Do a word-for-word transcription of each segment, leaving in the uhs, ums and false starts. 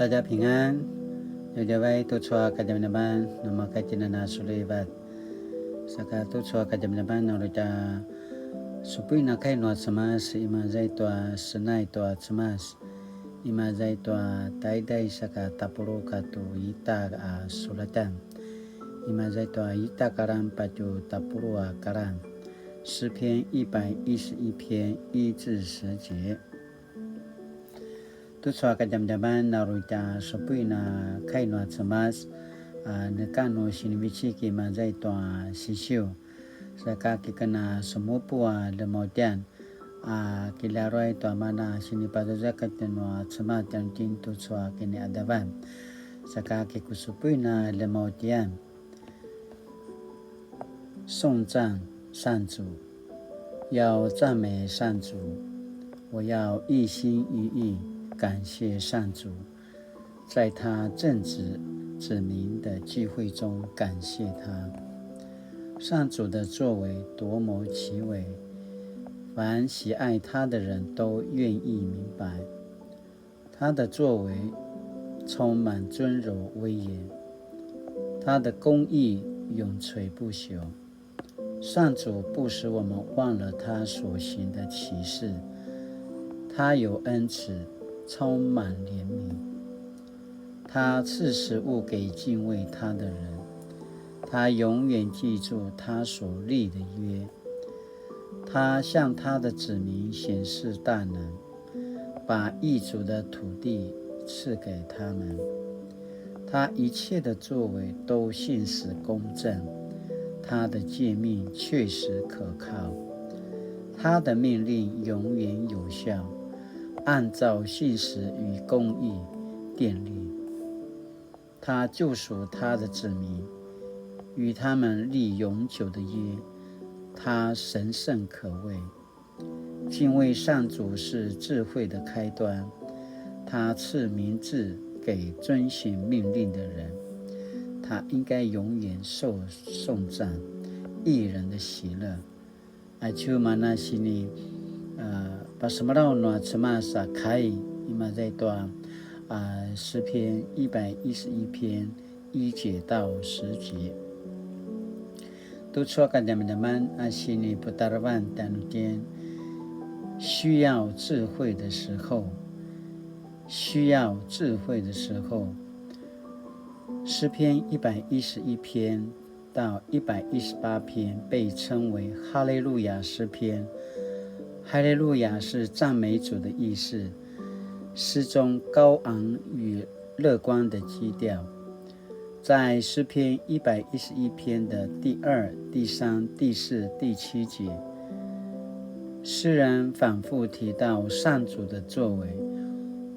大家平安, djavadjavai tucu a kadjamadjaman, namakatjinana sulivat. Saka tucu a kadjamadjaman, na uri tja supuin a kai nua Cemas, imaza i tua Senai tua Cemas, imaza i tua taiday saka tapuluq katua ita a sulatan, imaza i tua ita karan patje tapuluq a karan. 诗篇一百一十一篇一至十节。 Tucu a kadjamadjaman, na uri tja supuin a kai nua Cemas, a neka nu sinivecik imaza i tua Sisiu. Saka ki ken a semupu a lemautjan, a kilaruay tua mana sinipazazekatj nua Cemas tjanuitjen tucu a kiniqadavan. Saka ki ku supuin a lemautjan. 颂赞上主，要赞美上主，我要一心一意感谢上主，在他正直子民的聚会中感谢他。上主的作为多么奇伟，凡喜爱他的人都愿意明白。 他的作为充满尊荣威严，他的公义永垂不朽。上主不使我们忘了他所行的奇事，他有恩慈，充满怜悯。他赐食物给敬畏他的人，他永远记住他所立的约。 他向他的子民显示大能，把异族的土地赐给他们。他一切的作为都信实公正，他的诫命确实可靠，他的命令永远有效，按照信实与公义订立。 他救赎他的子民，与他们立永久的约。他神圣可畏。敬畏上主是智慧的开端，他赐明智给遵行命令的人。他应该永远受颂赞，义人的喜乐。 Aicu mana sini, a, pasemalaw nua Cemas a kai, imaza i tua, a, 诗篇一百一十一篇一节到十节。Tucu a kadjamadjaman a siniputarevan tjanuitjen, 需要智慧的时候，需要智慧的时候。诗篇一百一十一篇 到一百一十八篇被称为哈利路亚诗篇。哈利路亚是赞美主的意思，诗中高昂与乐观的基调。在诗篇一百一十一篇的第二、第三、第四、第七节，诗人反复提到上主的作为，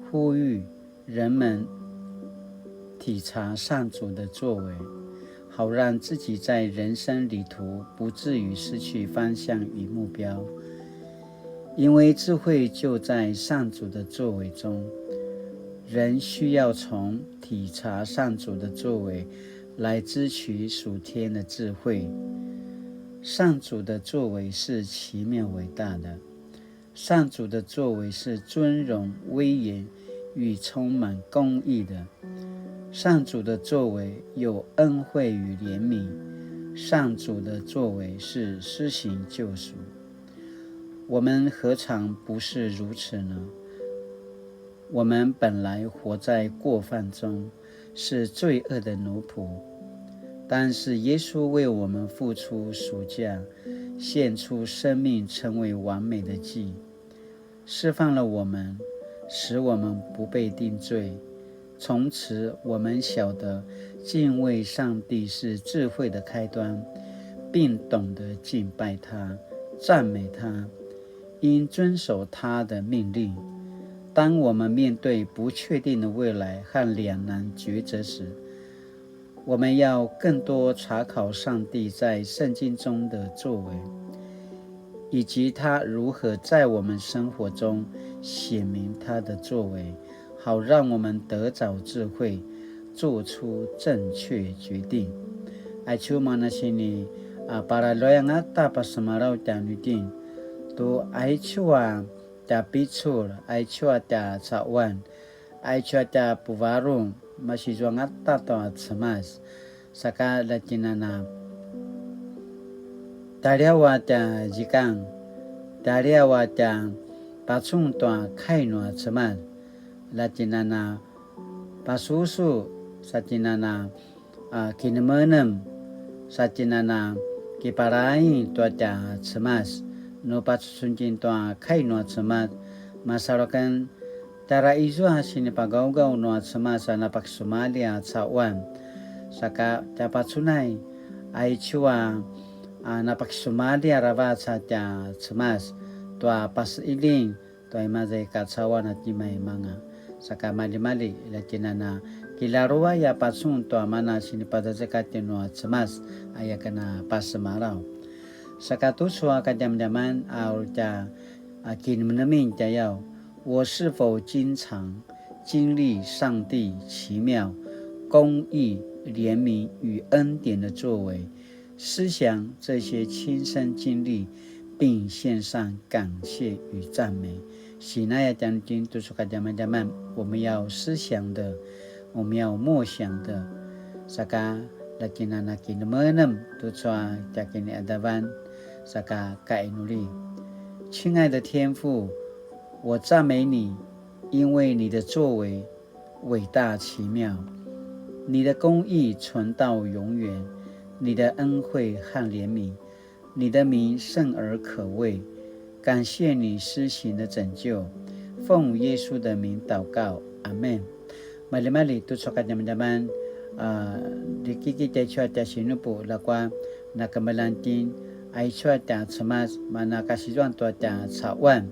呼吁 人们体察上主的作为，好让自己在人生旅途不至于失去方向与目标。因为智慧就在上主的作为中，人需要从体察上主的作为来支取属天的智慧。上主的作为是奇妙伟大的， 上主的作为是尊荣、威严与充满公义的。上主的作为有恩惠与怜悯。上主的作为是施行救赎。我们何尝不是如此呢？我们本来活在过犯中，是罪恶的奴仆。但是耶稣为我们付出赎价，献出生命成为完美的祭，释放了我们，使我们不被定罪。从此我们晓得敬畏上帝是智慧的开端，并懂得敬拜他、赞美他，应遵守他的命令。当我们面对不确定的未来和两难抉择时，我们要更多查考上帝在圣经中的作为，以及他如何在我们生活中显明他的作为，好让我们得着智慧，做出正确决定。Aicu mana sini, a, paraluyang ata pasemalaw tjanuitjen, tu aicu a tja picul, aicu a tja cawan, Aicu a tja puvarung, masizuangata tua Cemas. Saka latjinana, taliaw a tja zikang, taliaw a tja pacun tua kai nua Cemas. Latjinana, pasusu, satjinana, a, kinemenem, satjinana, kiparaing tua tja Cemas. Nu pacucunjin tua kai nua Cemas, masalu aken tjara izua sinipagaugaw nua Cemas a napakisumalji a cawan. Saka tja pacunai, aicu a, a napakisumalji aravac a tja Cemas, tua pasiling, tua imaza i kacauan a timaimanga. Saka maljimalji, latjinana, kilaruay a pacun tua mana sinipazazekatj nua Cemas, aya ken a pasemalaw. Saka tucu a kadjamadjaman a uri tja, a, kinemenemin tjayaw, 我是否经常经历上帝奇妙、公义、怜悯与恩典的作为？思想这些亲身经历，并献上感谢与赞美。Sinaya tjanuitjen tucu a kadjamadjaman, 我们要思想的，我们要默想的。Saka latjinana kinemenem tucu a tja kiniadavan, saka kainuli. 亲爱的天父，我赞美你，因为你的作为伟大奇妙，你的公义存到永远，你的恩惠和怜悯，你的名圣而可畏。感谢你施行的拯救，奉耶稣的名祷告，阿们。Maljimalji tucu a kadjamadjaman, a, dikiki tjaicu a tja sinupu, ljakua na kemeljang itjen, aicu a tja Cemas, mana kasizuan tua tja cawan,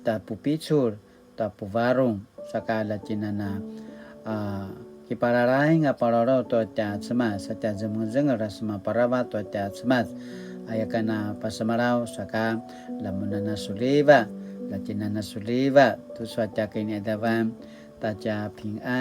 tja pupicul, tja puvarung, saka latjinana, a, kipararaing a pararaw tua tja Cemas, sa tja zemengzenger a semaparavac tua tja Cemas. Aya ken a pasemalaw, saka lamunana suliva, latjinana suliva, tucu a tja kiniadavan, ta tja 平安.